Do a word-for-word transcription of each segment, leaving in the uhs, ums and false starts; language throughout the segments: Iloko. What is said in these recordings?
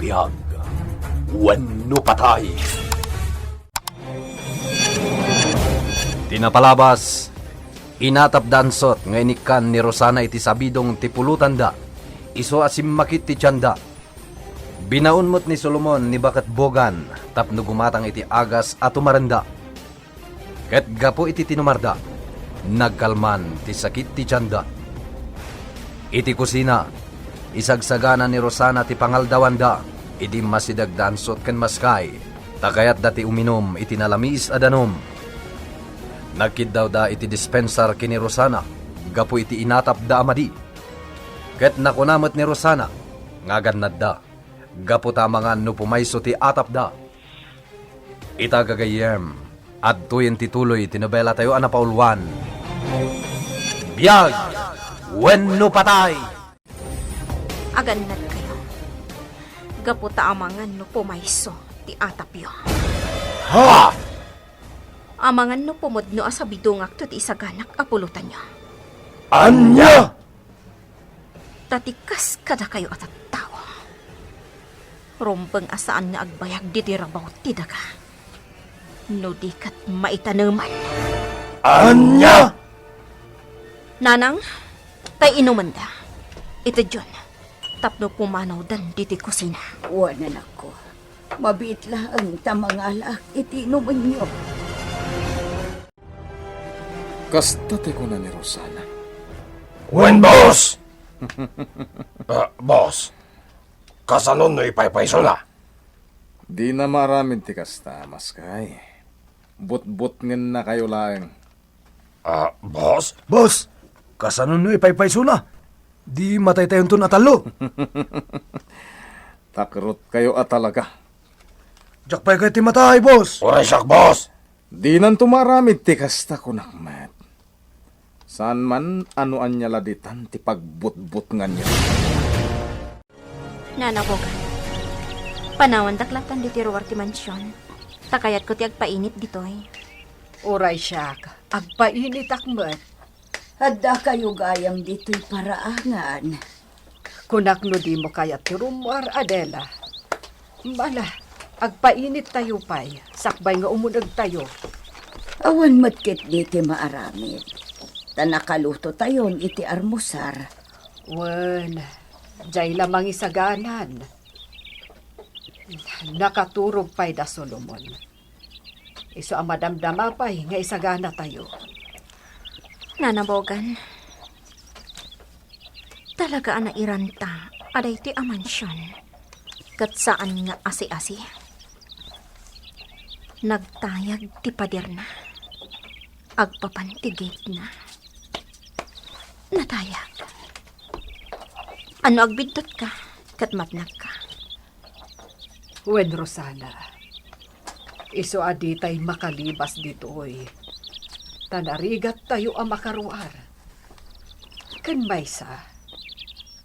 Biag wenno patay. Ti napalabas, inatapda ansot nga inikkan ni Rosana iti sabidong ti pulotanda, isu a simmakit ti tianda. Binaon met ni Solomon ni Baket Bogan tapno gumatang iti agas a tumarenda. Ket gapu iti tinumarda, nagkalman ti sakit ti tianda. Iti kusina, isagsagana ni Rosana ti pangaldawanda idi masidegda ansot ken maskay, ta kayatda ti uminum iti nalamiis a danum. Nagkiddawda iti dispensar ken ni Rosana gapu iti inatapda a madi. Ket nakuna met ni Rosana nga agannadda gapu ta amangan no pumayso ti atapda. Ita gagayyem, adtoyen ti tuloy ti nobelatayo a napauluan, Biag wenno Patay! Agannadkayo gapu ta amangan no pumayso ti atapyo. Ha? Amangan no pumudno a sabidongakto ti isaganak a pulotanyo. Ania? Ta ti kas kadakayo a tattao, rumbeng a saan nga agbayag ditoy rabaw ti daga, no di ket maitaneman. Ania? Nanang, tay inumenda. Itedyon, tapno pumanawdan ditoy kusina. Wen, anakko. Mabiit laeng ta mangalaak iti inumenyo. Kasta ti kuna ni Rosana. Wen, boss! Ah, boss, kasano no ipaypaysona? Dina maaramid ti kasta, maskay. Butbutngennakayo laeng. Ah, boss? Boss, kasano no ipaypaysona? Di mataytayonton a tallo. Takrotkayo a talaga. Diak pay ket ti matay, boss. Uray siak, boss. Dinanto maaramid ti kasta, kunak met. Saan man a no ania la ditan ti pagbutbutnganyo. Nana Bogan, panawandak lattan ditoy ruar ti mansion, ta kayatko ti agpainit ditoy. Uray siak, agpainitak met. Addakayo gayam ditoy paraangan. Kunak no dimo kayat ti rummuar, Adela. Mala, agpainittayo pay, sakbay nga umun-egtayo. Awan met ketdi ti maaramid, ta nakalutotayon iti armusar. Wen, diay la mangisaganan. Nakaturog pay da Solomon. Isu a madamdama pay nga isaganatayo. Nana Bogan, talaga a nairanta a daytoy a mansion ket saan nga asi-asi. Nagtayag ti paderna. Agpapan ti gate-na. Natayag. Ano, agbiddutka ket matnagka? Wen, Rosana, isu a ditay makalibas ditoy, ta narigattayo a makaruar. Ken maysa,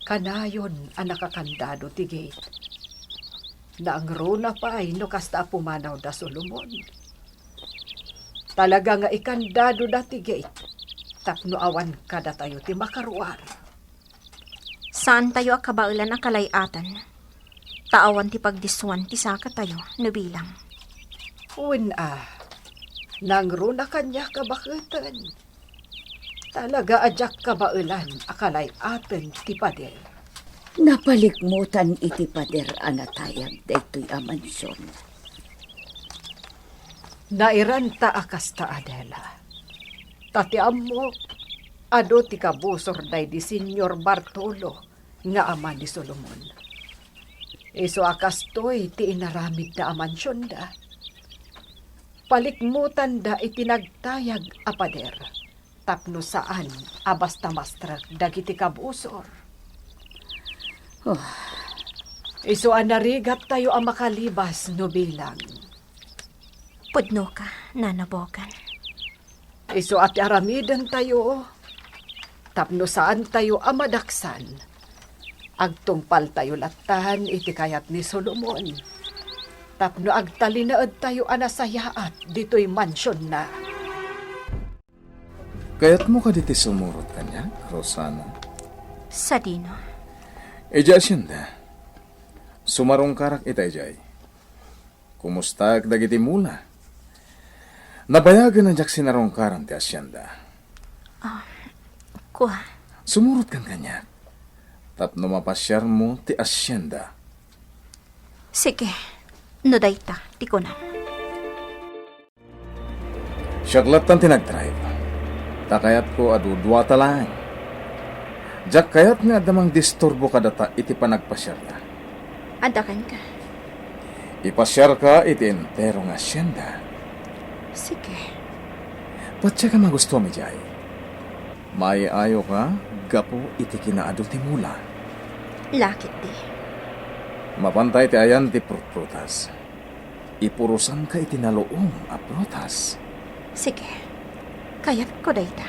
kanayon a nakakandado ti gate. Naangruna pay no kasta a pumanaw da Solomon. Talaga nga ikandadoda ti gate tapno awan kadatayo ti makaruar. Saantayo a kabaelan a kalay-aten, ta awan ti pagdissuan ti sakatayo no bilang. Wen a, nangruna kaniak a baketen. Talaga a diak kabaelan a kalay-aten ti pader. Napalikmutan iti pader a natayag daytoy a mansion. Nairanta a kasta, Adela. Ta ti ammok, adu ti kabusor daydi Señor Bartolo nga ama ni Solomon. Isu a kastoy ti inaramidda a mansionda. Palikmutanda iti nagtayag a pader tapno saan a basta mastrek dagiti kabusor. Oh. Isu a narigattayo a makalibas no bilang. Pudnoka, Nana Bogan. Isu a ti aramidentayo tapno saantayo a madaksan. Agtungpaltayo lattan iti kayat ni Solomon tapno agtalinaedtayo a nasayaat ditoy mansionna. Kayatmo kadi ti sumurot kaniak, Rosana? Sadino? Idiay asienda, Sumarungkarak ita idiay. Kumustaak dagiti mula? Nabayagen a diak sinarungkaran ti hacienda. Ah, kua. Sumurotkan kaniak tapno mapasiarmo ti hacienda. Sige, no dayta ti kunam. Siak lattan ti nagdrive. Ta kayatko a duduata laeng. Diak kayat nga adda mangdisturbo kadata iti panagpasiarda. Adda kenka. Ipasiarka iti entero nga hacienda. Sige. Patiek a magustuam idiay. Maayo-ayoka gapu iti kinaadu ti mula. Lakit di. Mapanta iti ayan ti prutprutas. Ipurosanka iti nalom a prutas. Sige. Kayatko dayta.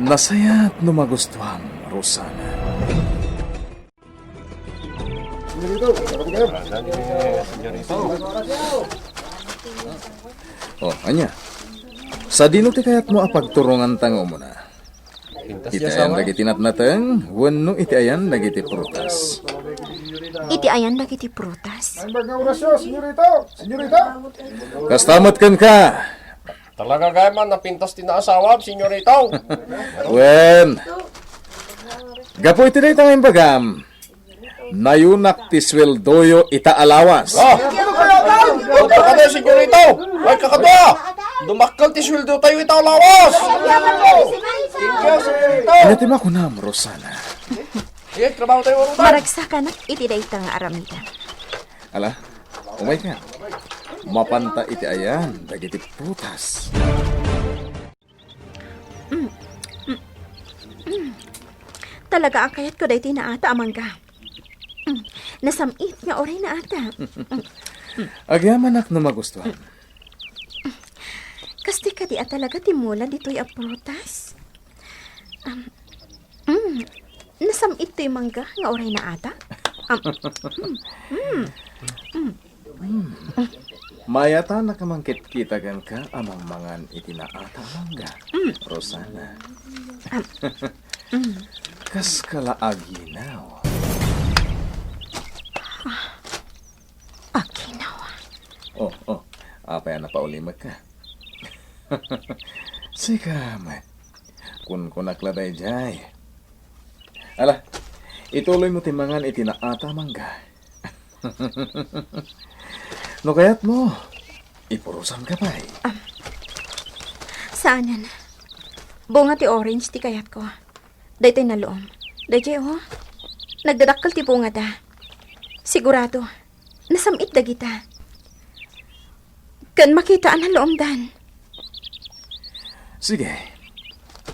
Nasayaat no magustuam, Rosana. Senyorito, senyorito. Oh, ania? Sadino ti kayatmo a pagturonganta nga umuna? Iti ayan dagiti natnateng wenno iti ayan dagiti prutas? Iti ayan dagiti prutas. Naimbag nga orasyo, senyorito! Senyorito! Kasta met kenka! Talaga gayam a napintas ti naasawam, senyorito! Wen, gapu iti dayta nga imbagam, nayunak ti sueldoyo ita a lawas. Ah! Punto ka na, senyorito! Ay, kakadua! Dumakkel ti sueldotayo ita a lawas! Thank you, senyorito! Ania ti makunam, Rosana? Eh, trabaho tayo, Rosana! Maragsakanak iti dayta nga aramidem. Ala, umayka. Mapanta iti ayan dagiti prutas. Mm. Mm. Mm. Talaga a kayatko daytoy naata a mangga. Mm. Nasam-it nga uray naata. Mm. Agyamanak no magustuhan. Kasta kadi a talaga ti mula ditoy a prutas? Um, mm. Nasam-it toy mangga nga uray naata? Um, mm. Mm. Mm. Mayat a nakamangkitkita kenka a mangmangan iti naata a mangga, mm, Rosana. Am, mm. Kaskala aginaw. Ah, aginaw. Oh, oh. Apay a napaulimekka? Sika met. Kunkunak la daydiay. Ala, ituloymo ti mangan iti naata a mangga. No kayatmo, ipurosanka pay. Am, saanen. Bunga ti orange ti kayatko. Daytoy nalom. Daydiay, oh. Nagdadakkel ti bungada. Sigurado. Nasam-it dagita. Ken makita a nalomdan. Sige.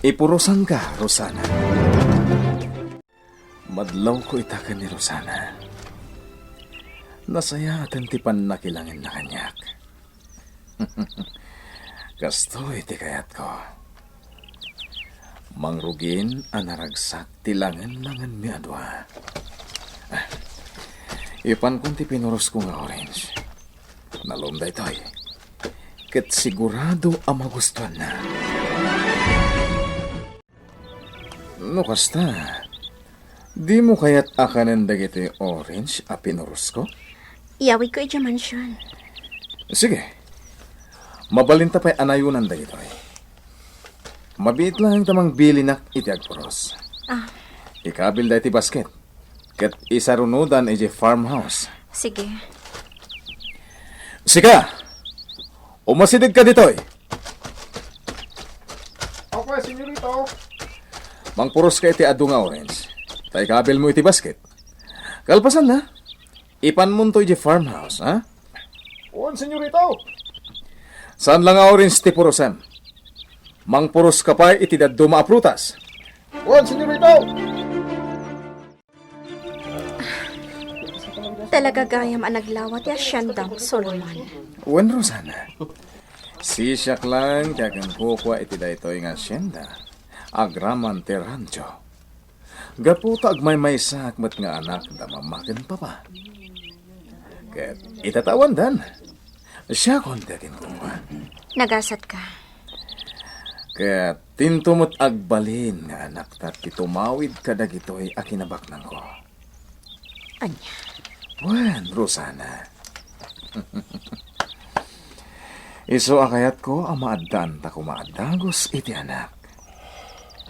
Ipurosanka, Rosana. Madlawko ita ken ni Rosana. Nasayaaten ti pannakilangenna kaniak. Kastoy ti kayatko. Mangrugin a naragsak ti langen-langenmi a dua. Ah, ipankon ti pinurosko nga orange. Nalom daytoy. Ket sigurado a magustuanna. No kasta, dimo kayat a kanen dagiti orange a pinurosko? Iyawidko idiay mansion. Sige. Mabalinta pay a nayonan dagitoy. Mabiit laeng ta mangbilinak iti agpuros. Ah. Ikabil daytoy basket. Ket isarunodan idiay farmhouse. Sige. Sika! Umasidegka ditoy. Okay, senyorito. Mangpuroska iti adu nga orange. Ta ikabilmo iti basket. Kalpasanna, ipanmonto iti farmhouse, ha? Wen, senyorito. Saan la nga orange ti purosem. Mangpuroska pay iti dadduma a prutas. Wen, senyorito. Talaga gayam a naglawa ti haciendam, Solomon. Wen, Rosana. Sisiak laeng ti aginkukua iti daytoy nga hacienda. Agraman ti rancho. Gapu ta agmaymaysaak met nga anak da mama ken papa. Ket ita ta awandan. Siakon ti aginkukua. Nagasatka. Ket tinto met agbalin nga anakta ti tumawid kadagitoy a kinabaknangko. Ania? Wen, Rosana. Isu a kayatko a maaddaanta koma a dagus iti anak.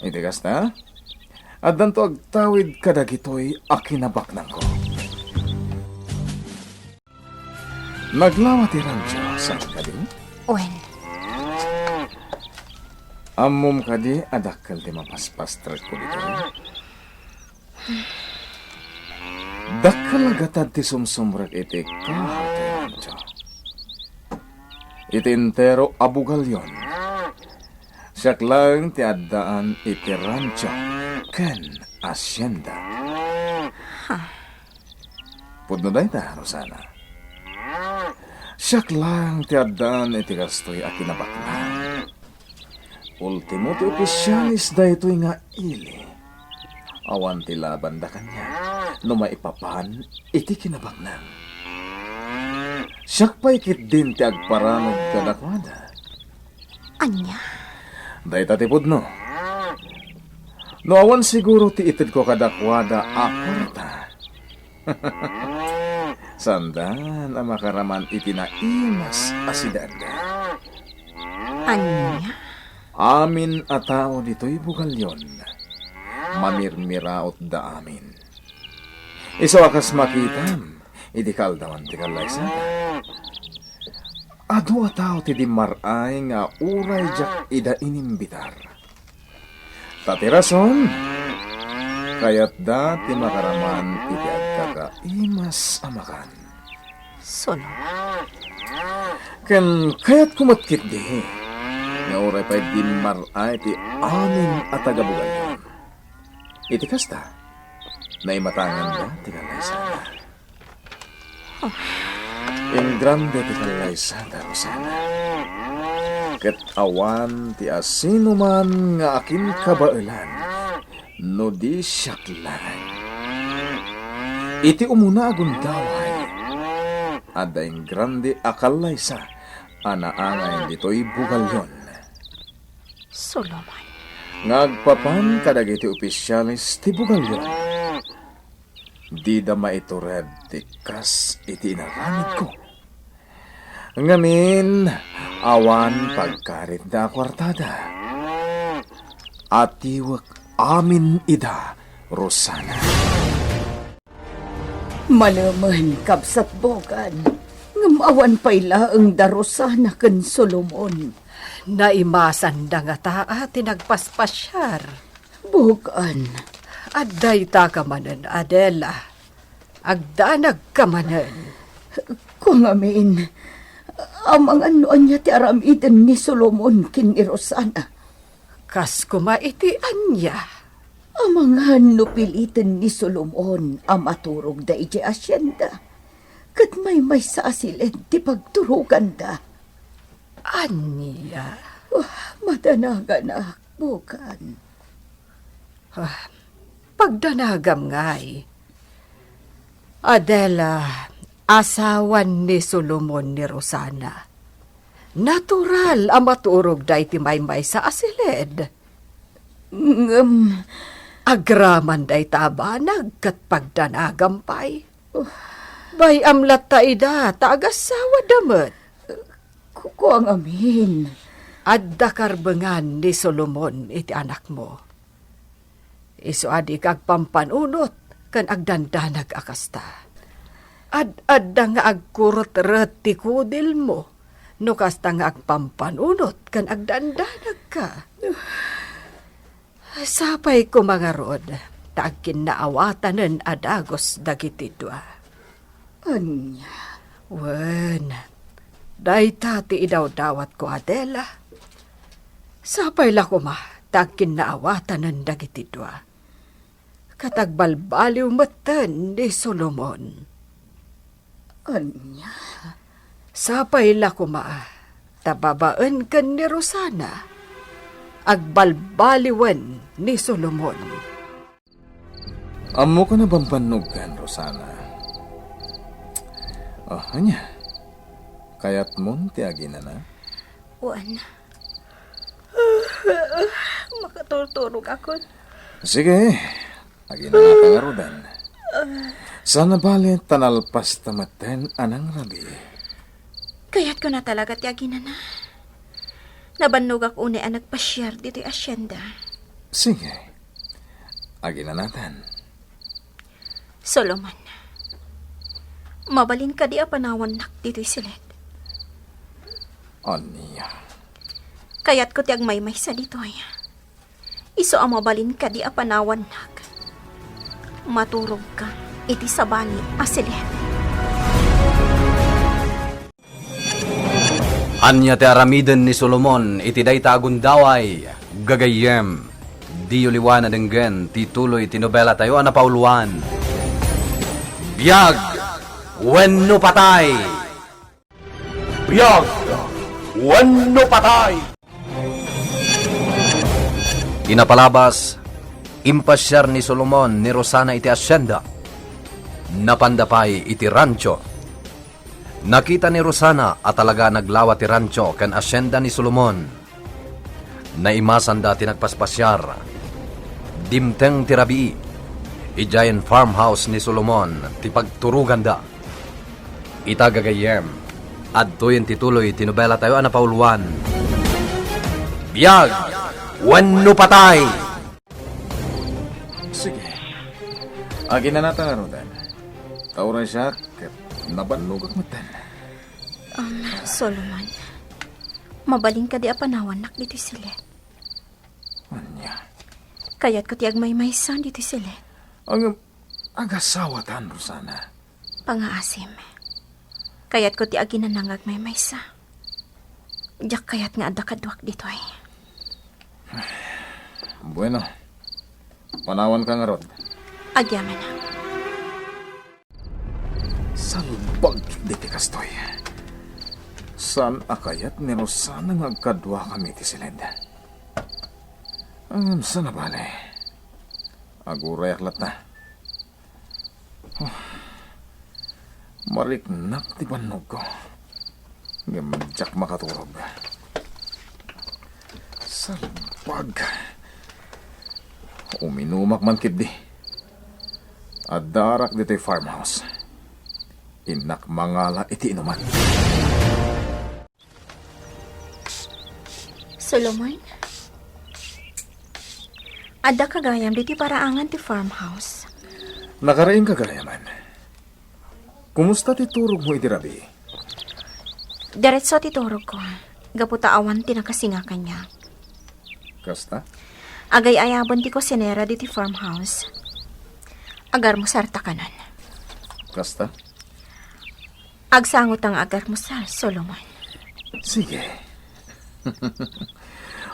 Iti kasta, addanto agtawid kadagitoy a kinabaknangko. Naglawa ti rancho, saan kadi? Wen. Ammom kadi a dakkel ti mapaspastrek ko ditoy? Dakkel a gatad ti sumsumrek iti kahoy ti rancho. Iti entero a bugalyon, siak laeng ti addaan iti rancho ken asienda. Ha? Pudno dayta, Rosana. Siak laeng ti addaan iti kastoy a kinabaknang. Ultimo ti opisyales daytoy nga ili. Awan ti labanda kaniak no maipapan iti kinabaknang. Siak pay ketdin ti agparanod kadakuada. Ania? Dayta ti pudno. No awan siguro ti itedko kadakuada a kuarta, saandan a makaraman iti naimas a sidaanda. Ania? Amin a tao ditoy bugalyon, mamirmirautda amin. Isu a kas makitam iti kaaldawan ti kallaysada, adu a tao ti dimmar-ay nga uray diak ida inimbitar. Ta ti rason, kayatda ti makaraman iti agkakaimas a makan. Solomon. Ken kayatko met ketdi nga uray pay dimmar-ay ti amin a taga-bugalyon. Iti kasta, naimatanganda ti kallaysada. Ingrande ti kallaysada, Rosana. Ket awan ti asinoman nga akinkabaelan no di siak laeng. Iti umuna a gundaway, adda ingrande a kallaysa a naangayen ditoy bugalyon. Solomon. Nga agpapan kadagiti opisyales ti bugalyon, dida maitured ti kas iti inaramidko. Ngamin, awan pagkaritda a kuartada. Atiwek amin ida, Rosana. Malemen, kabsat Bogan, ngem awan pay laeng da Rosana ken Solomon. Naimasanda ngata a ti nagpaspasiar. Bogan. Adda itaka manen, Adela. Agdanagka manen. Kua ngamin, amangan no ania ti aramiden ni Solomon ken ni Rosana. Kas koma iti ania? Amangan no piliten ni Solomon a maturogda idiay asienda, ket maymaysa a siled ti pagturoganda. Ania? Oh, madanaganak, Bogan. Ah, pagdanagam ngay. Adela, asawan ni Solomon ni Rosana. Natural a maturogda iti maymaysa a siled. Ngem, agraman dayta a banag ket pagdanagam pay. Bay-am latta ida ta agasawada met. Ku-, kua ngamin. Adda karbengan ni Solomon iti anakmo. Isu a dika agpampanunot ken agdandanag a kasta. Ad-adda nga agkurutret ti kudilmo no kasta nga agpampanunot ken agdandanagka. Sapay koma ngarud ta agkinnaawatanen a dagus dagiti dua. Ania? Wen, dayta ti idawdawatko, Adela. Sapay la koma ta agkinnaawatanen dagiti dua. Ket agbalbaliw metten ni Solomon. Ania? Sapay la koma ta babaen ken ni Rosana, agbalbaliwen ni Solomon. Ammok a nabambannogan, Rosana. Ah, ania? Kayatmon ti aginana? Wen. Makaturturogakon. Sige, aginanaka ngaruden. Saan a bale ta nalpasta metten a nangrabii. Kayatko na talaga ti aginana. Nabannogak unay a nagpasiar ditoy hacienda. Sige. Aginanatan. Solomon, mabalin kadi a panawannak ditoy siled? Ania? Kayatko ti agmaymaysa ditoy. Isu a mabalin kadi a panawannak? Maturogka iti sabali a siled. Ania ti aramiden ni Solomon iti dayta a gundaway? Gagayyem, diyo liwan a denggen ti tuloy ti nobelatayo a napauluan, Biag wenno Patay! Biag wenno Patay! Iti napalabas, impasiar ni Solomon ni Rosana iti hacienda. Napanda pay iti rancho. Nakita ni Rosana a talaga a naglawa ti rancho ken hacienda ni Solomon. Naimasanda ti nagpaspasiar. Dimteng ti rabii, idiayen farmhouse ni Solomon ti pagturoganda. Ita gagayyem, adtoyen ti tuloy ti nobelatayo a napauluan, Biag wenno Patay! Sige. Aginanata ngaruden. Ta uray siak ket nabannogak metten. Um, Solomon, mabalin kadi a panawannak ditoy siled? Ania? Kayatko ti agmaymaysa ditoy siled. Ang agasawatan, Rosana. Pangaasim. Kayatko ti aginana nga agmaymaysa. Diak kayat nga adda kaduak ditoy. Bueno. Panawanka ngarud. Agyamanak. Salbag diti kastoy. Saan a kayat ni Rosana nga agkaduakami iti siled? Ngem saan a bale. Agurayak latta. Huh. Mariknak ti bannogko. Ngem diak makaturog. Salbag. Uminumak man ketdi. Addarak ditoy farmhouse. Innak mangala iti inuman. Solomon? Adda gagayam ditoy paraangan ti farmhouse. Nakaraingka gayam. Kumusta ti turogmo iti rabii? Diretso ti turogko, gapu ta awan ti nakasinga kaniak. Kasta? Agay-ayaben ti kusinera ditoy farmhouse. Agarmusarta kanon. Kasta? Agsangota nga agarmusar, Solomon. Sige.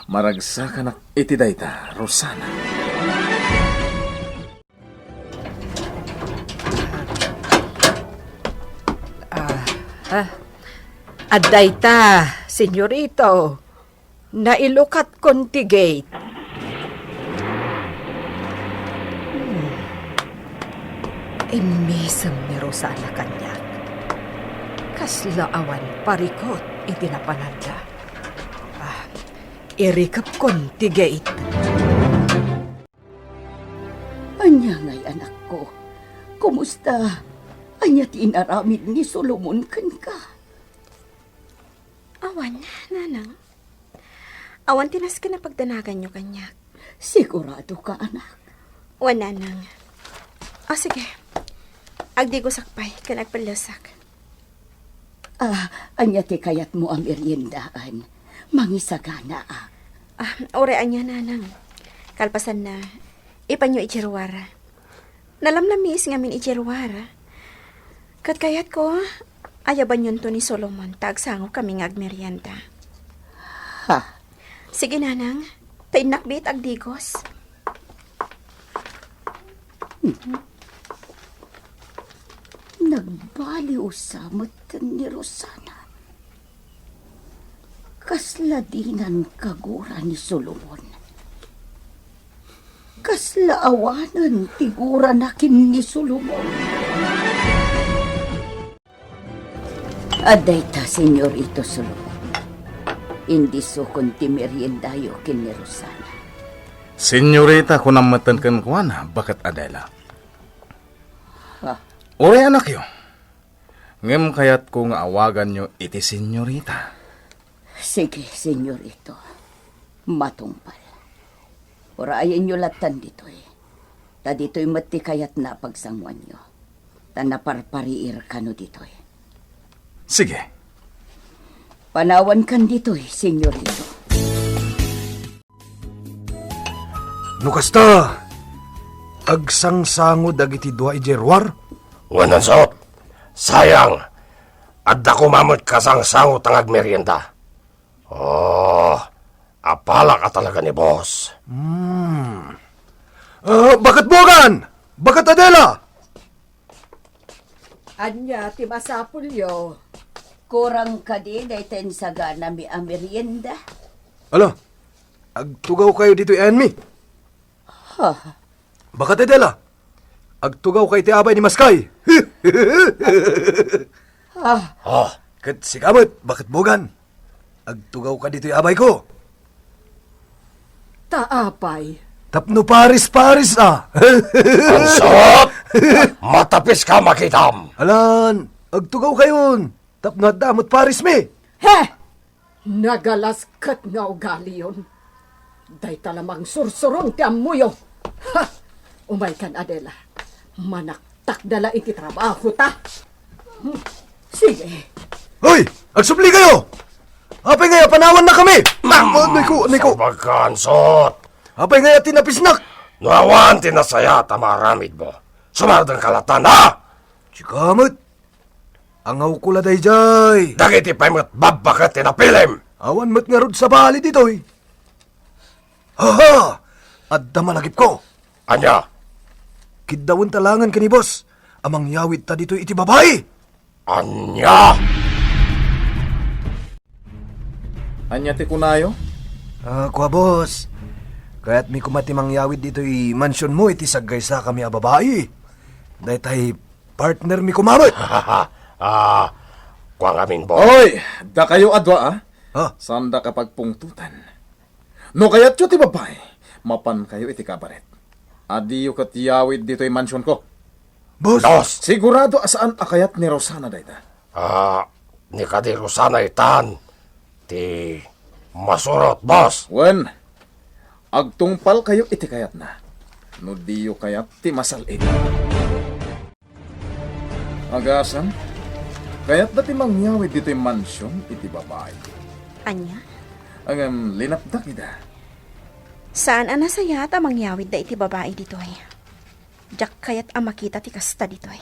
Maragsakanak iti dayta, Rosana. Ah, ah. Adda ita, senyorito. Nailukatkon ti gate. Hmm. Immisem ni Rosana kaniak. Kasla awan parikut iti napananda. Ah, irikepkon ti gate. Ania ngay, anakko? Kumusta? Ania ti inaramid ni Solomon kenka? Awan, nanang. Awan ti nasken a pagdanaganyo kaniak. Siguradoka, anak? Wen, nanang. O, sige. Agdigosak pay ken agpellesak. Ah, ania ti kayatmo a meriendaan? Mangisaganaak. Ah, uray ania, nanang. Kalpasanna, ipanyo idiay ruar. Nalamlamiis ngamin idiay ruar. Ket kayatko, ayabanyonto ni Solomon ta agsangokami nga agmerienda. Ha? Sige, nanang. Ta innak met agdigos. Nagbaliw sa metten ni Rosana. Kasla dinan kagura ni Solomon. Kasla awanen ti gurana ken ni Solomon. Adda ita, Senyorito Solomon. Indisokon ti meriendayo ken ni Rosana. Senyorita, kunam metten kenkuana, baket Adela. Ha? Uray, anakyo, ngem kayatko nga awaganyo iti senyorita. Sige, senyorito. Matungpal. Urayenyo lattan ditoy. Ta ditoy met ti kayatna a pagsanguanyo. Ta naparpariir kano ditoy. Sige. Panawankan ditoy, senyorito. No kasta, agsangsango dagiti dua idiay ruar? Wen, Ansot. Sayang, adda koma met kasangsango ta nga agmerienda. Oh, apalak a talaga ni boss. Hmm. Ah, Baket Bogan! Baket Adela! Ania ti masapulyo? Kurang kadi dayta insaganami a merienda? Ala, agtugawkayo ditoy ayanmi. Ha? Baket Adela, agtugawka iti abay ni Maskay. Ah. Ah, ket sika met, Baket Bogan. Agtugawka ditoy abayko. Ta apay? Tapno paris-paris a. Ansot! Matapiska, makitam! Alan, agtugawkayon. Tapno adda met parismi. He! Nagalasket nga ugaliyon. Dayta la mangsursurong ti ammoyo. Ha! Umaykan, Adela. Manaktakda la iti trabahota. Hmm. Sige. Hoy! Agsubli kayo! Apay nga panawannakami? Mam! Anay ko, anay ko. Sabagka, Ansot. Apay nga ti napisnak? No awan ti nasayaat a maaramidmo, sumardengka lattan, ha? Sika met. Angawko la daydiay. Dagiti pay met babbaket ti napilim. Awan met ngarud sabali ditoy. Haha! Adda malagipko. Ania? Kiddawenta laengen ken ni boss a mangyawidta ditoy iti babai. Ania? Ania ti kunayo? Ah, kua, boss. Kayatmi koma ti mangyawid ditoy mansionmo iti saggaysakami a babai. Daytay partnermi koma met. Ah, kua ngamin, boss. Oy, dakayo a dua, ah. Ha? Saandak a pagpungtotan. No kayatyo ti babai, mapankayo iti kabaret. Adiyo ket yawid ditoy mansionko. Boss! Boss! Sigurado a saan a kayat ni Rosana dayta. Ah, ni kadi Rosana itan ti masurot, boss. Wen, agtungpalkayo iti kayatna. No diyo kayat ti masal-it. Agasem, kayatda ti mangyawid ditoy mansion iti babai. Ania? Ngem linapdak ida. Saan a nasayaat a mangyawidda iti babai ditoy. Diak kayat a makita ti kasta ditoy.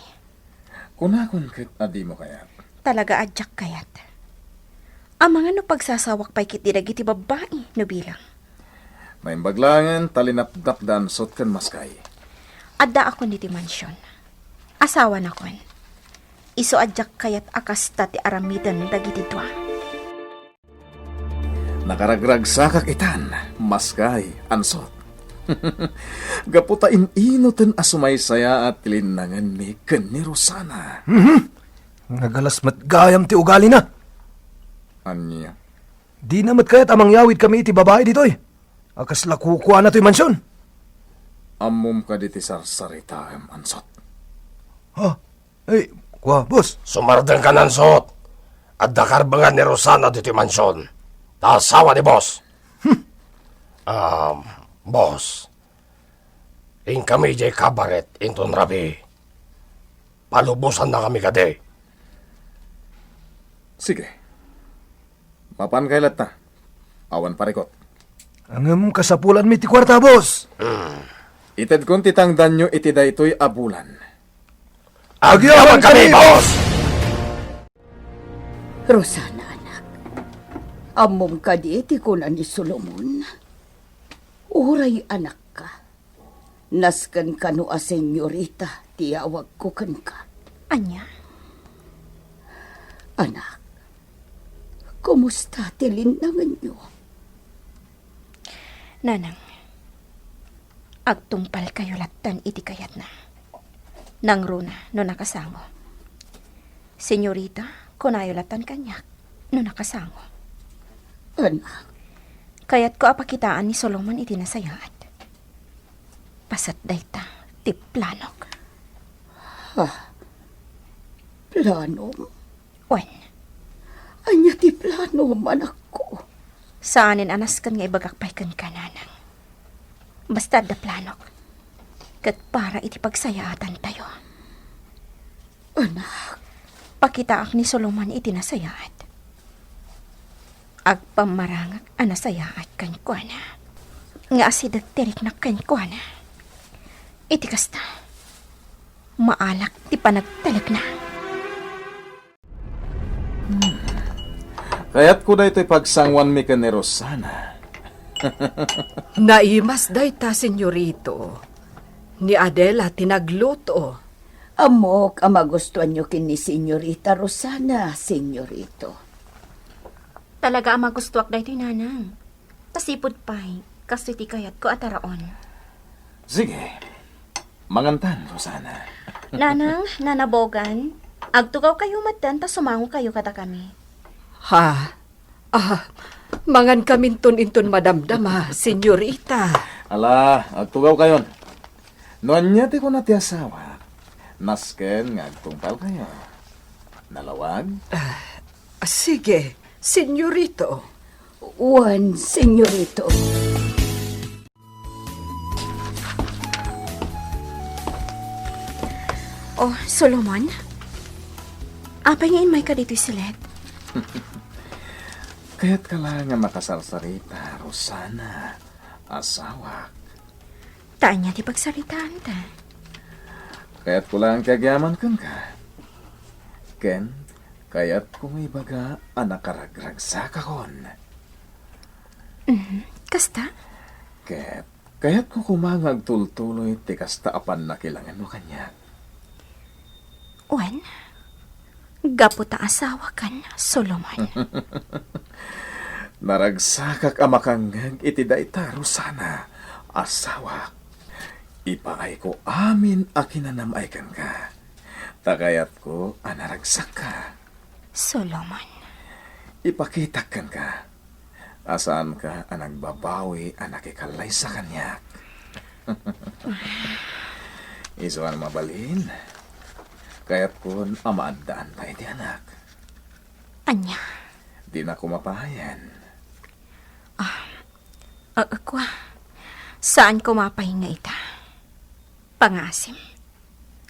Kunakon ket a dimo kayat. Talaga a diak kayat. Amangan no pagsasawak pay ketdi dagiti babbai no bilang. Naimbag laengen ta linapdak da Ansot ken Maskay. Addaakon ditoy mansion. Asawanakon. Isu a diak kayat a kasta ti aramiden dagiti dua. Nakaragragsakak itan, Maskay, Ansot. Gapu ta in-inoten a sumaysayaat ti linnangenmi ken ni Rosana. Mhm. Nagalas met gayam ti ugalina. Ania? Dina met kayat a mangyawidkami iti babai ditoy. A kasla kukuana toy mansion. Ammom kadi ti sarsaritaem, Ansot? Ha? Ay, kua, boss. Sumardengkan, Ansot. Adda karbengan ni Rosana ditoy mansion. Ta asawa ni boss. Hmm. Um, boss. Inkami idiay kabaret inton rabii. Palubosannakami kadi. Sige. Mapankay latta. Awan parikot. Ngem kasapulanmi ti kuarta, boss. Hmm. Itedkon ti tangdanyo iti daytoy a bulan. Agyaman kami, boss! Rosana, anak. Ammom kadi ti kuna ni Solomon? Uray anakka. Nasken kano a senyorita ti awagko kenka. Ania? Anak, kumusta ti linnangenyo? Nanang, agtungpalkayo lattan iti kayatna. Nangruna no nakasango. Senyorita, kunayo lattan kaniak no nakasango. Anak. Kayatko a pakitaan ni Solomon iti nasayaat. Paset dayta ti planok. Ah, Planom? Wen. Ania ti planom, anakko? Saanen a nasken nga ibagak pay kenka, nanang. Basta adda planok. Ket para iti pagsayaatantayo. Anak. Pakitaak ni Solomon iti nasayaat. Agpammarangak a nasayaat kenkuana. Nga asideg ti riknak kenkuana. Iti kasta, maalak ti panagtalekna. Kayatko daytoy pagsanguanmi ken ni Rosana. Naimas dayta, Senyorito. Ni Adela ti nagluto. Ammok a magustuanyo ken ni Senyorita Rosana, Senyorito. Talaga a magustuak daytoy, nanang. Kasipud pay, kastoy ti kayatko a taraon. Sige. Mangantan, Rosana. Nanang, Nana Bogan, agtugawkayo metten ta sumangokayo kadakami. Ha? Ah, mangankaminton inton madamdama, Senyorita. Ala, agtugawkayon. No ania ti kuna ti asawak, nasken nga agtungpalkayo. Nalawag? Ah, sige, Senyorito. Wen, Senyorito. Oh, Solomon? Apay nga immayka ditoy silet? Kayatka la nga makasarsarita, Rosana, asawak. Ta ania ti pagsaritaanta? Kayatko la nga agyaman kenka. Ken, kayatko nga ibaga a nakaragragsakakon. Mhm. Kasta? Ket kayatko koma nga agtultuloy ti kasta a pannakilangenmo kaniak. Wen, gapu ta asawakan, Solomon. Naragsakak a makangngeg iti dayta, Rosana, asawak. Ipaayko amin a kinanam-ay kenka. Ta kayatko a naragsakka. Solomon. Ipakitak kenka a saanka a nagbabawi a nakikallaysa kaniak. Isu a mabalin, kayatkon a maaddaanta iti anak. Ania? Dinak koma payen. Ah, a, a, kua. Saan koma pay nga ita? Pangaasim.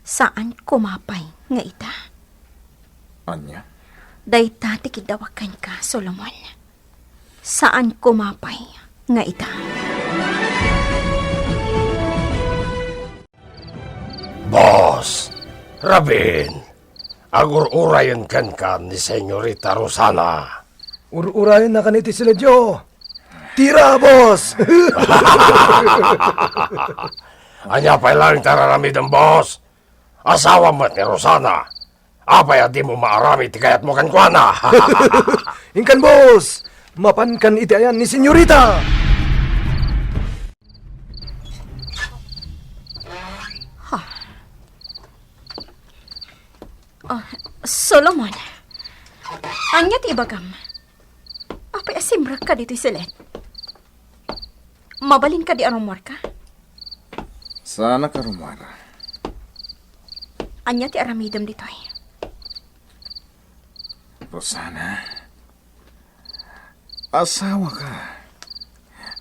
Saan koma pay nga ita? Ania? Dayta ti kiddawak kenka, Solomon. Saan koma pay nga ita. Boss, Rabin, agur-urayen kenka ni Senyorita Rosana. Ur-urayennakan iti siledyo. Tira, boss! Ania pay laeng ti ar-aramidem, boss? Asawam met ni Rosana. Apay a dimo maaramid ti kayatmo kenkuana? Inkan, boss! Mapankan iti ayan ni Senyorita! Ha? Ah, Solomon, ania ti ibagam? Apay a simrekka ditoy silet? Mabalin kadi a rummuarka? Saanak a rummuar. Ania ti aramidem ditoy? Rosana, asawaka.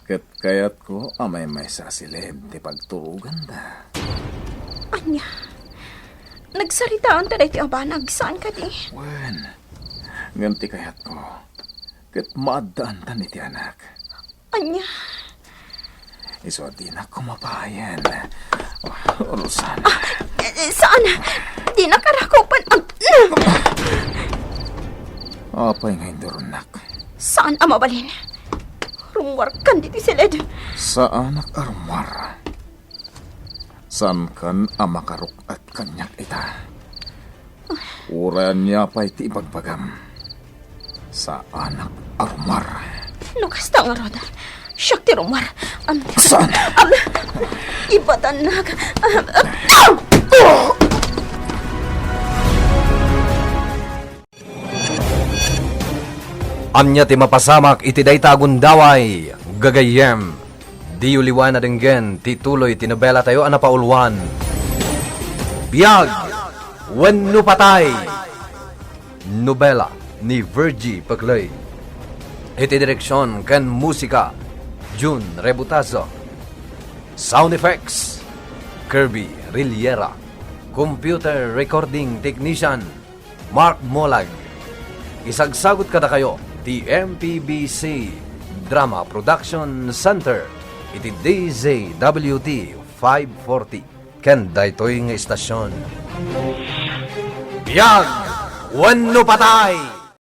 Ket kayatko a maymaysa a siled ti pagturoganda. Ania? Nagsaritaanta daytoy a banag, saan kadi? Wen, ngem ti kayatko, ket maaddaantan iti anak. Ania? Isu a dinak koma payen. Rosana. Ah, eh, saan? Dinak a rakupen. Ag-, Apay nga induronnak? Saan a mabalin? Rummuarkan ditoy siled. Saanak a rummuar. Saankan a makaruk-at kaniak ita. Uray ania pay ti ibagbagam, saanak a rummuar. No kasta ngarud, siak ti rummuar. Am, Saan? Am, ibatannak. Am, am, Ania ti mapasamak iti dayta a gundaway, gagayyem? Diyo liwan a denggen ti tuloy ti nobelatayo a napauluan, Biag wenno Patay. Nobela ni Virgie Peclay. Iti direksion ken musika, Jun Rebutazo. Sound effects, Kirby Riliera. Computer recording technician, Mark Molag. Isagsagut kadakayo ti M P B C Drama Production Center iti D Z W T five forty. Ken daytoy nga istasion, biag wenno patay!